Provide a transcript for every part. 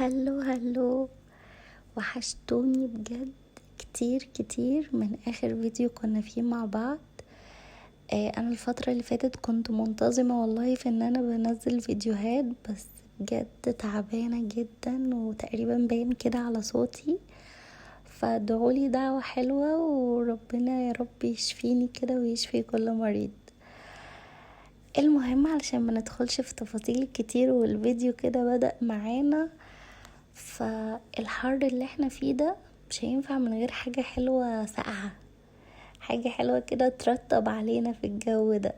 hello hello، وحشتوني بجد كتير كتير من اخر فيديو كنا فيه مع بعض. انا الفترة اللي فاتت كنت منتظمة والله في ان انا بنزل فيديوهات، بس بجد تعبانة جدا وتقريبا باين كده على صوتي، فادعولي دعوة حلوة وربنا يا رب يشفيني كده ويشفي كل مريض. المهم علشان ما ندخلش في تفاصيل كتير والفيديو كده بدأ معانا، فالحر اللي احنا فيه ده مش هينفع من غير حاجة حلوة ساقعة، حاجة حلوة كده ترطب علينا في الجو ده.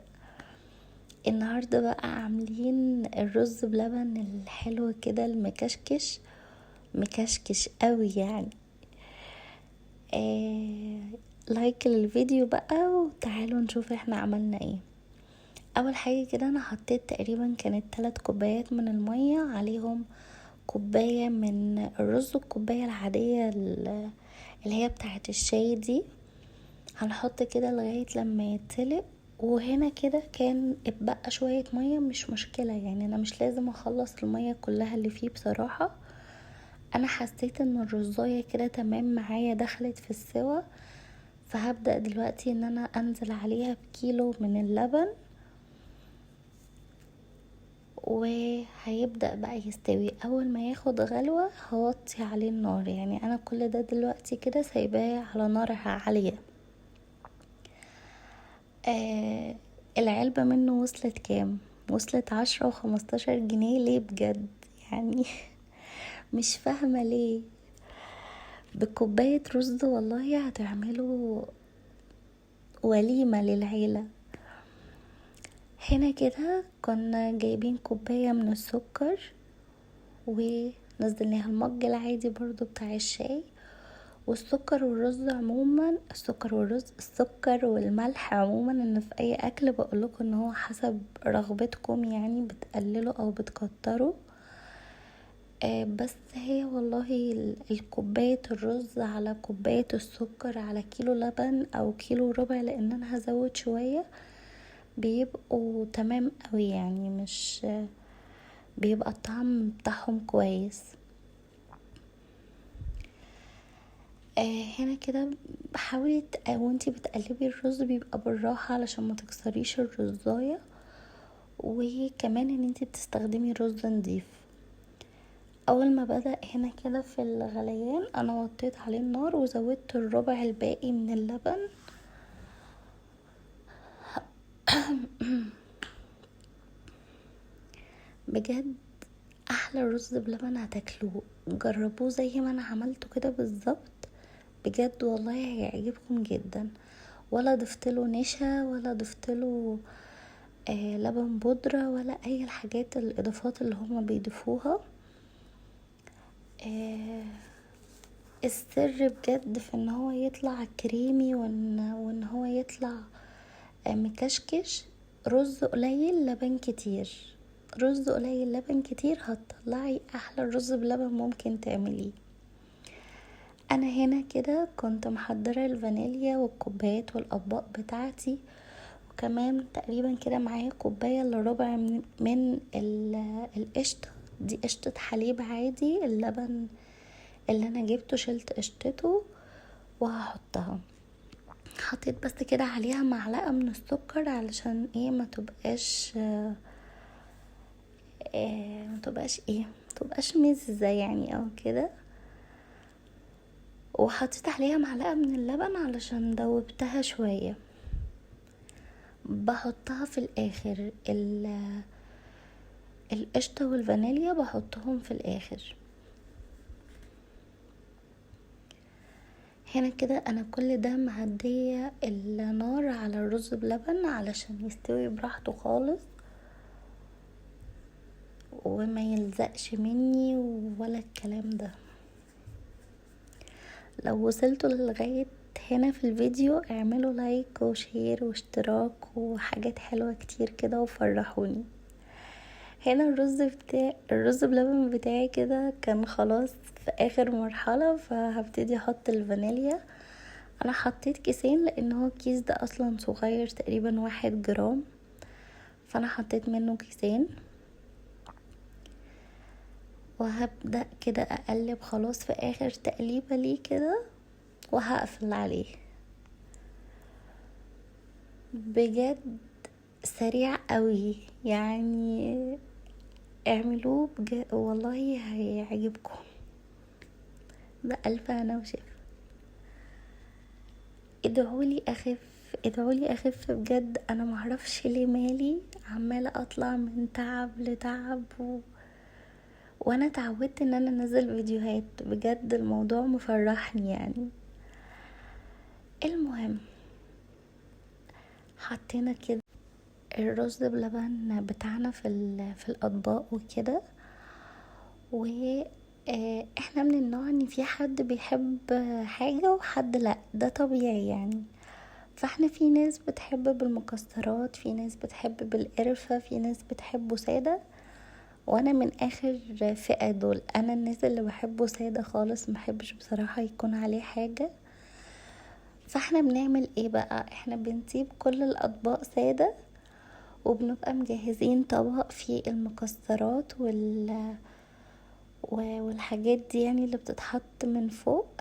النهاردة بقى عاملين الرز بلبن الحلو كده المكشكش، مكشكش قوي يعني. like للفيديو بقى وتعالوا نشوف احنا عملنا ايه. اول حاجة كده انا حطيت تقريبا كانت 3 كوبايات من المية، عليهم كوباية من الرز، الكوباية العادية اللي هي بتاعت الشاي دي، هنحط كده لغاية لما يتسلق. وهنا كده كان اتبقى شوية مية، مش مشكلة يعني، انا مش لازم اخلص المية كلها اللي فيه بصراحة. انا حسيت ان الرزاية كده تمام معايا، دخلت في السوا، فهبدأ دلوقتي ان انا انزل عليها بكيلو من اللبن، وهيبدأ بقى يستوي. اول ما ياخد غلوة هوطي عليه النار، يعني انا كل ده دلوقتي كده سايباه على نار عالية. العلبة منه وصلت كام؟ وصلت 10 وخمستاشر جنيه. ليه بجد يعني؟ مش فاهمة ليه. بكوباية رز والله هتعملوا وليمة للعيلة. هنا كده كنا جايبين كوباية من السكر ونزلناها المج العادي برضو بتاع الشاي، والسكر والرز عموما، السكر والرز، السكر والملح عموما، ان في اي اكل بقولكم ان هو حسب رغبتكم يعني، بتقللوا او بتكتروا. بس هي والله الكوباية الرز على كوباية السكر على كيلو لبن او كيلو ربع، لان انا هزود شوية، بيبقوا تمام قوي يعني، مش بيبقى الطعم بتاعهم كويس. هنا كده حاولي وانتي بتقلبي الرز بيبقى بالراحة علشان ما تكسريش الرزاية، وكمان ان انتي بتستخدمي رز نضيف. اول ما بدأ هنا كده في الغليان انا وطيت عليه النار وزودت الربع الباقي من اللبن. بجد احلى رز بلبن هتاكلوه، جربوه زي ما انا عملته كده بالظبط، بجد والله هيعجبكم جدا. ولا ضفت له نشا ولا ضفت له، لبن بودرة ولا اي الحاجات الاضافات اللي هما بيضيفوها. السر بجد في ان هو يطلع كريمي وان هو يطلع مكشكش. رز قليل لبن كتير، رز قليل لبن كتير، هتطلعي احلى رز بلبن ممكن تعمليه. انا هنا كده كنت محضرة الفانيليا والكوبايات والاطباق بتاعتي، وكمان تقريبا كده معايا كوباية الا ربع من القشطة، دي قشطة حليب عادي، اللبن اللي انا جبته شلت قشطته وهحطها. حطيت بس كده عليها معلقة من السكر علشان ايه ما تبقاش، ما تبقاش ايه، ما تبقاش مزة يعني او كده. وحطيت عليها معلقة من اللبن علشان دوبتها شوية. بحطها في الاخر، القشطة والفانيليا بحطهم في الاخر. هنا كده انا كل ده معدية النار على الرز بلبن علشان يستوي براحته خالص وما يلزقش مني ولا الكلام ده. لو وصلتوا لغاية هنا في الفيديو اعملوا like و share واشتراك وحاجات حلوة كتير كده وفرحوني. هنا الرز بلبن بتاعي كده كان خلاص في اخر مرحلة، فهبتدي احط الفانيليا. انا حطيت كيسين لان هو الكيس ده اصلا صغير تقريبا 1 جرام، فانا حطيت منه كيسين. وهبدأ كده اقلب خلاص في اخر تقليبة ليه كده، وهقفل عليه. بجد سريع قوي يعني، اعملوه بجد والله هيعجبكم. بألف هنا وشفا. ادعولي اخف، ادعولي اخف بجد. انا معرفش ليه مالي عمالة اطلع من تعب لتعب وانا اتعودت ان انا انزل فيديوهات، بجد الموضوع مفرحني يعني. المهم حطينا كده الرز بلبن بتاعنا في الاطباق وكده. و احنا من النوع ان في حد بيحب حاجة وحد لا، ده طبيعي يعني. فاحنا في ناس بتحب بالمكسرات، في ناس بتحب بالقرفة، في ناس بتحبه سادة، وانا من اخر فئة دول. انا الناس اللي بحبه سادة خالص، ما بحبش بصراحة يكون عليه حاجة. فاحنا بنعمل ايه بقى؟ احنا بنسيب كل الاطباق سادة، وبنبقى مجهزين طبق فيه المكسرات والحاجات دي يعني اللي بتتحط من فوق،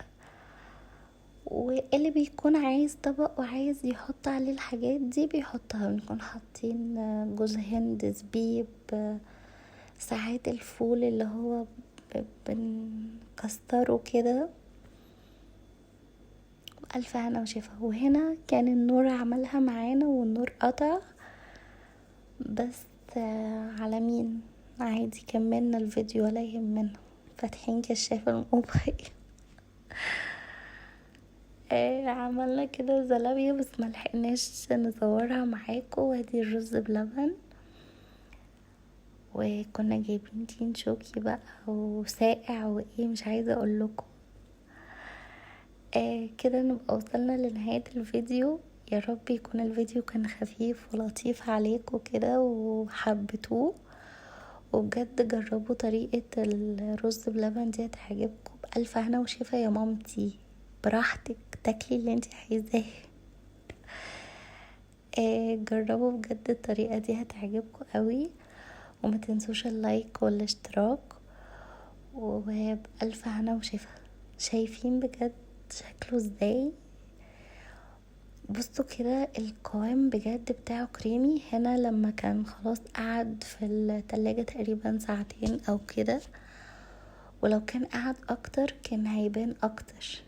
واللي بيكون عايز طبق وعايز يحط عليه الحاجات دي بيحطها. بنكون حاطين جوز هند، زبيب، ساعات الفول اللي هو بنكسره كده. وألف هنا وشفا. وهنا كان النور عملها معانا والنور قطع، بس على مين عادي، كملنا الفيديو ولا يهمنا، فاتحين كشاف الموبايل. عملنا كده زلابية بس ما لحقناش نصورها معاكم. وادي الرز بلبن، وكنا جايبين تين شوكي بقى وساقع وايه مش عايزه اقول لكم. كده نبقى وصلنا لنهايه الفيديو. يا رب يكون الفيديو كان خفيف ولطيف عليكم كده وحبيتوه، وبجد جربوا طريقه الرز بلبن دي هتعجبكم. بألف هنا وشفا يا مامتي، براحتك تاكلي اللي انت عايزاه. جربوا بجد الطريقة دي هتعجبكم قوي، وما تنسوش ال like والاشتراك، وبألف هنا وشفا. شايفين بجد شكله ازاي؟ بصوا كده القوام بجد بتاعه كريمي. هنا لما كان خلاص قعد في التلاجة تقريبا ساعتين او كده، ولو كان قعد اكتر كان هيبان اكتر.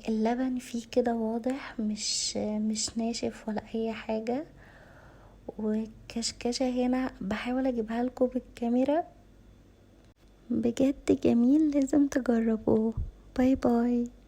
اللبن فيه كده واضح، مش ناشف ولا اي حاجة. وكشكشة هنا بحاول اجيبها لكم بالكاميرا، بجد جميل، لازم تجربوه. bye bye.